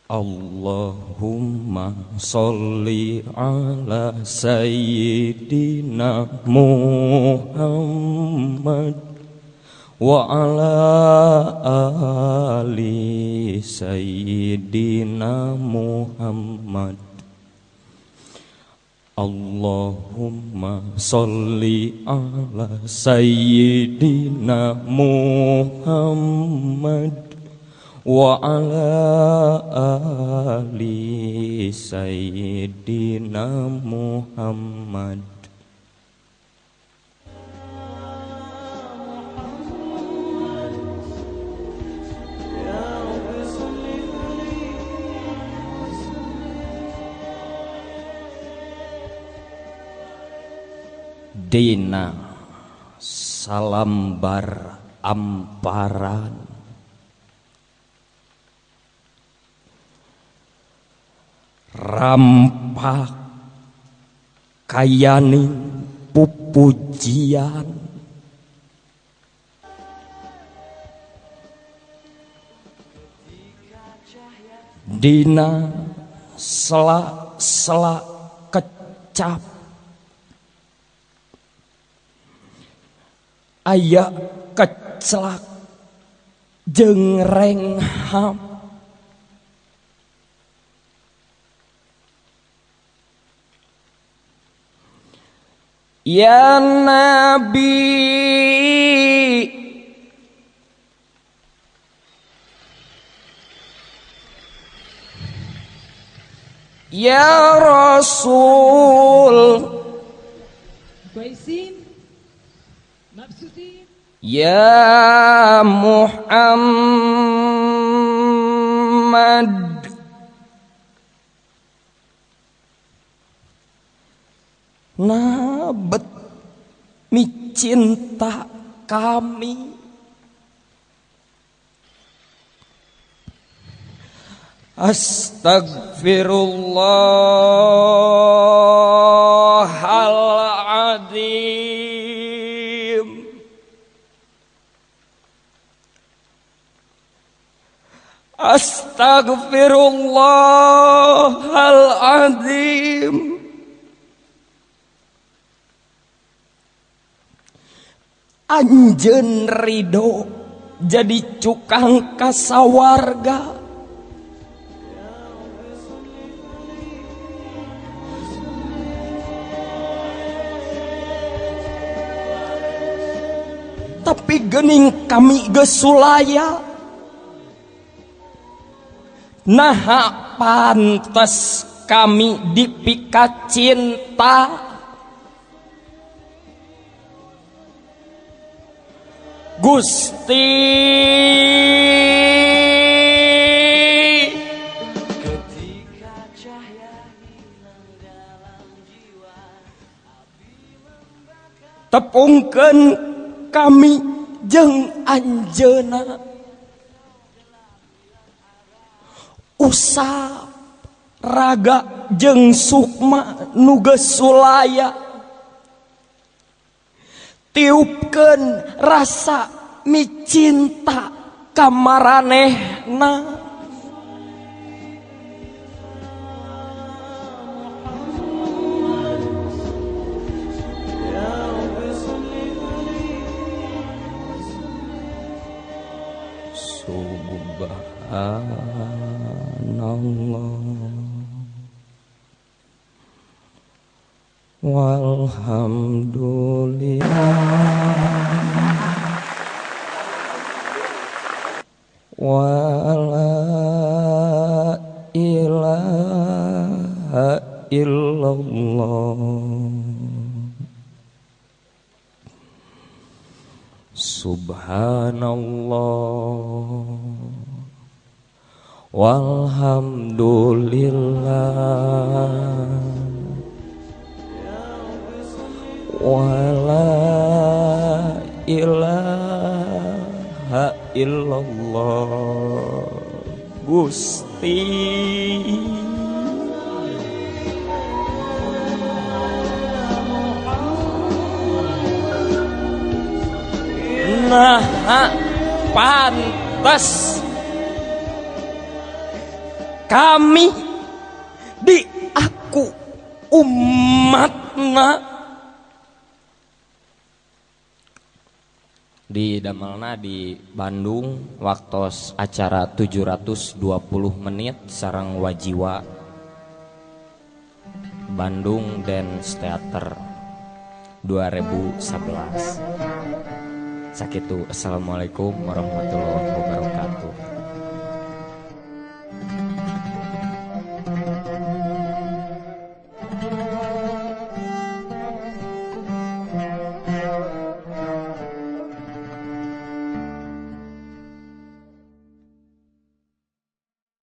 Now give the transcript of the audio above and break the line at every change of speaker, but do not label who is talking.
Allahumma sholli ala sayyidina Muhammad wa ala ali sayyidina Muhammad. Allahumma sholli ala sayyidina Muhammad wa ala ali sayyidina Muhammad. Dina salambar amparan rampak kayaning pupujian dina sela-sela kecap aya kecelak jeung renghap ya Nabi ya Rasul ya Muhammad. Nabet micinta kami. Astagfirullahaladzim. Astagfirullahaladzim. Anjeun ridho jadi cukang kasawarga. Tapi gening kami geus sulaya. Naha pantes kami dipika cinta. Gusti
ketika cahaya hilang dalam jiwa,
tepungkeun kami jeung anjeunna. Usap raga jeung sukma nu geus sulaya. Tiupkeun rasa micinta ka maranehna. Subhanallah walhamdulillah wala ilaha illallah. Subhanallah walhamdulillah wala ilaha illallah. Gusti nah pantes kami di aku umatna. Di damelna di Bandung waktos acara 720 menit sareng Wajiwa Bandung Dance Theater 2011. Sakitu, assalamualaikum warahmatullahi wabarakatuh.